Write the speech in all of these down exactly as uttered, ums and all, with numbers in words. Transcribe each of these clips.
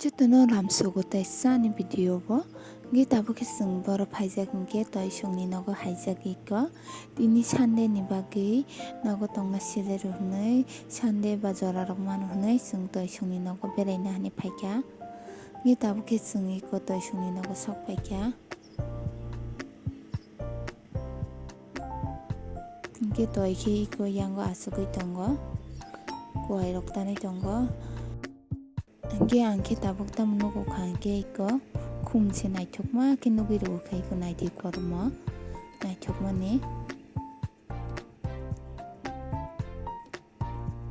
Jotono lamsogo tei sani video bo. Hwnkhe tabuk khe chwng boro phaijak hwnkhe toisongni nogo haijak iko. Tini Sunday ni bagwi nogo tongma sile rw hwnwi Sunday ba jora rok mano hwnwi chwng toisongni nogo beraina hwnwi phaikha. Hwnkhe tabuk khe chwng iko toisongni nogo sok phaikha. Hwnkhe toi khe iko yango achugwi tongo, kuairok tanwi tongo. Hwnkhe ang khe tabuk tamo nukgo kha hwnkhe iko khum se naithokma khe nugwi rwkha iko naidi kormo naithokmani.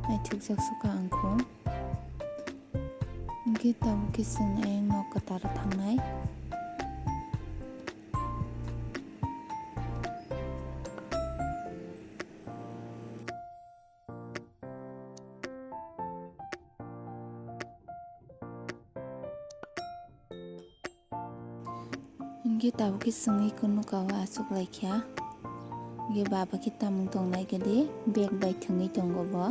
Naithokjak sukha ang kho. Hwnkhe tabuk khe chwng ayang nok kwtaro thangnai. Hwnkhe tabuk khe chwngwi kunu kao achuk lai kha. Hwnkhe baba khe tamung tongnai khe di bag bai thwngwi tongo bo.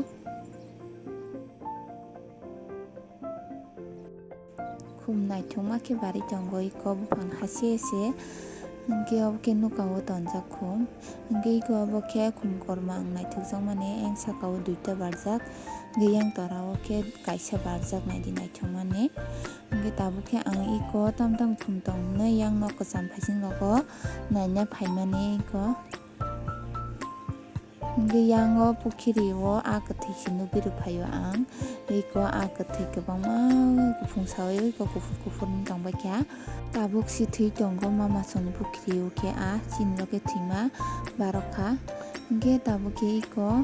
Khum naithokma khe barwi tongo iko buphang hase se. Hwnkhe obo khe nuka o tonjak khum. Hwnkhe iko obo khe khum kormo ang naithokjakmani, ayang saka o duita barjak. Hwnkhe yang tora o khe kaisa barjak naidi naithokmani. Hwnkhe tabuk khe ang iko tam tam khum tong hwnwi yang nok kwcham phaising rogo naina phaimani iko. Hwnkhe yang o pukhiri o a kwthwi se nugwi rw phaio ang. Iko a kwthwi kwbangma kuphung saui iko kuphur kuphur wng tongbaikha. Tabuk si thwi tongo mama songni pukhiri o khe a chini loge thwima barokha. Hwnkhe tabuk khe iko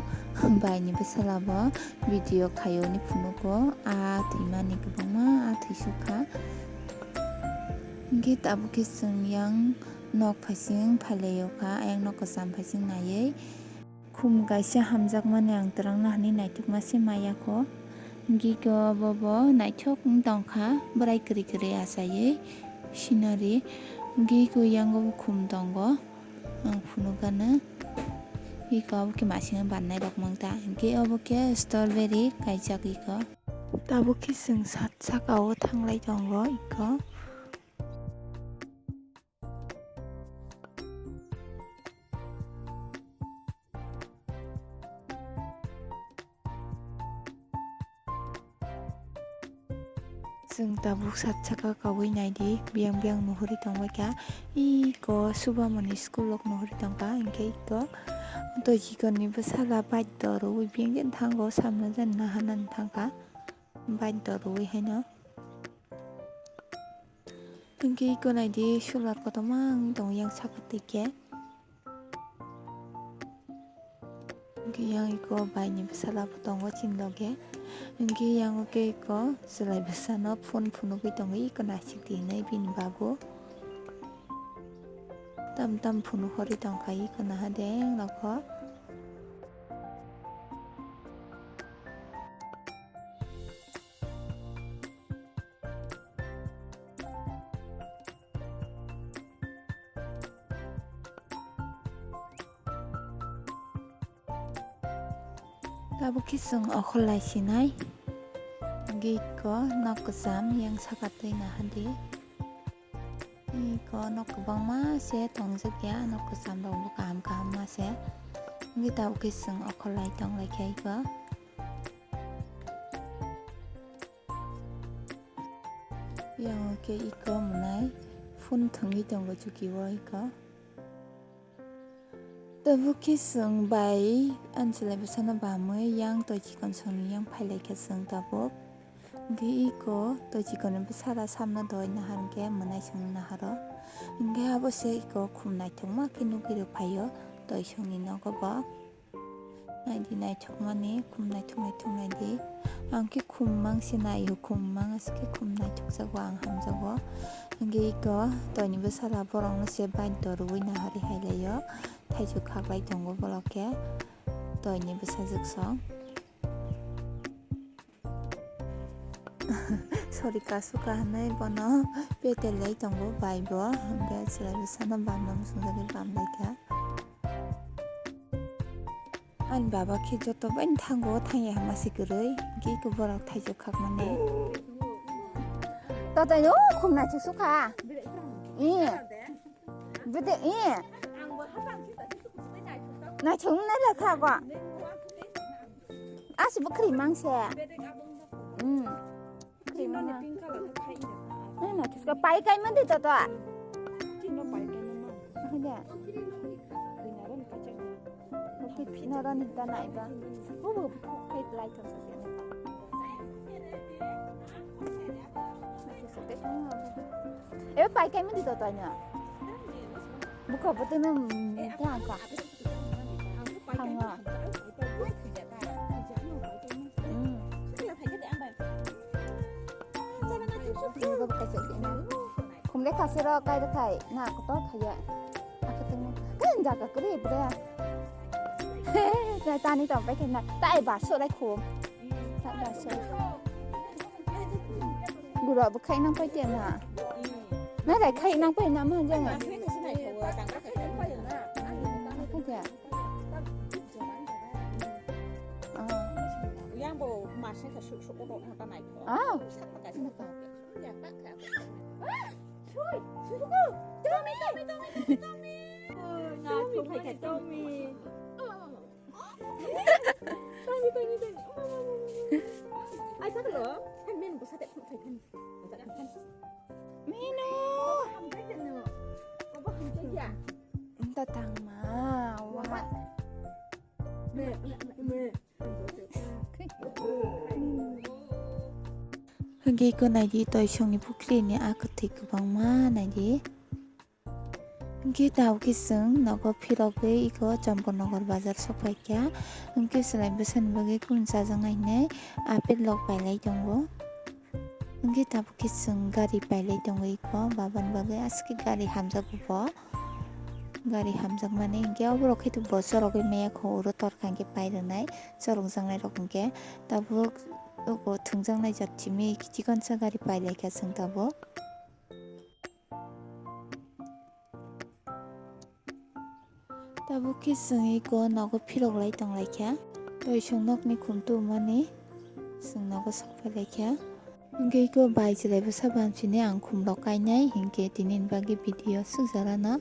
bai ni bwsala bo video khaio ni phunugo a thwimani kwbangma a thwisukha. Hwnkhe tabuk khe chwng yang nok phaising phailaio kha, ayang nok kwcham phaising naiwi. Khum kaisa hamjakmani ang twrwngna hwnwi naithokma se maya kho. Hwnkhe iko bobo naithok wng tongkha, bwrai kwrwi kwrwi achaiwi scenery. Hwnkhe iko yango bo khum tongo, ang phunukgano. Iko obo khe masingni bannai rok mangta, hwnkhe obo khe strawberry kaijak iko. Tabuk khe chwng sat saka o thanglai tongo iko. Chwng tabuk sat saka kaui naidi, biyang biyang nuhuri tongbaikha. Iko Subamoni school rok nuhuri tongkha, hwnkhe iko Toichikorni bwsala bike dorwi biyang jen thango, samno jen naharnani thangkha bike dorwi haino. Hwnkhe iko naidi solar kotorma wng tongo yang saka twi khe. Hwnkhe yang iko bai ni bwsala bo tongo chini loge. Hwnkhe yang o khe iko chwlai bwsano phone phunugwi tongo iko naisik di hinwi bini babu. Tam tam phunuk horwi tongkha iko naha de ang nokho. Tabuk khe chwng okhorlai sinai. Gate ko nok kwcham yang saka twi naha di. Iko nok kwbangma se tongjak ya, nok kwcham rok bo kaham kaham ma se. Wngwi tabuk khe chwng okhorlai tong lai kha iko. Yang khe iko mwnai phone thwngwi tongo chuki o iko. Tabuk khe chwng bai ani chwlai bwsano bamwi yang toi chikon songni yang phai lai kha chwng tabuk. Hwnkhe iko toi chikon ni bwsara samno doi nahar hwnkhe mwnai chwng naharo. Hwnkhe abo se iko khum naithokma khe nugwi rw phaio toi songni nogo bo. Naidi naithokmani khum naithok naithok naidi. Ang khe khum mang se naio, khum mang se khe khum naithokjago ang hamjago. Hwnkhe iko toini bwsala borokno se bike dorwi nahari hai laio. Thaichuk khaklai tongo bolok khe toini bwsajwk song. Sori, kasuka hinwi bono petel lai tongo bai bo, hwnkhe chwlai bwsano bamna muchungjagwi bamlaikha. Ani baba khe joto bai thango, thangya hama se kwrwi, hwnkhe iko borok thaichuk khakmani. Tatai no khum naithok sukha. Ih. Bede ih. Naithok nai le kha kwa. Asi bo khri mang se. Hmm. Khri mang. Nai naithok sukha pai kai mandi tatai. Hade. Oke, phina rani ta nai ba. Hubu phuk phai lai thang sa se. Eba pai kai mandi tatai na. Buka bote na ta ka. Hanga. Hmm. Khum le khasi ro kai ro khai na kotor khaya. Akhe tongmo. Kan jaga kri bre. He, tani tong pai khe na. Tai bar so lai khum. Tai bar so. Gura bo khai nang pai khe na. Na dai khai nang pai na ma jang. Khai khe. Ah. Yang bo masih ka suk suk ko ta nai. Ah. Sak ka suk. Ya tak ka. Sui, sui ko. Tommy, Tommy, Tommy, Tommy, Tommy. Tommy, Tommy, Tommy. Tommy, Tommy, Tommy. Ai, saka lo. Kan men bo sate phai kan. Mino. Ko ba ham jai ya. Enta tang ma. Wa. Hwnkhe iko naidi toisongni pukhrini a kwthwi kwbangma naidi. Hwnkhe tabuk khe chwng nogo phirogwi iko Champaknagar bazar sokphaikha. Hwnkhe chwlai bwsani bagwi kunu chajaknai hinwi apple rok pailai tongo. Hwnkhe tabuk khe chwng gari pailai tongo iko babani bagwi aswk gari hamjakgo bo. Gari hamjakmani hinkhe oborok khe bo chorogwi maya kho uro torkha hinkhe pairwnai chorokjaknairok hinkhe tabuk obo thwngjaknai jat simi chikonsa gari pailaikha chwng tabuk. Tabuk khe chwng iko nogo phirok lai tong lai kha. Toisong nokni khum tubumani chwng nogo sok phai lai kha. Hwnkhe iko bai chwlai bwsa bam sini ang khum rok kainai hinkhe tini ni bagwi video suk jora no.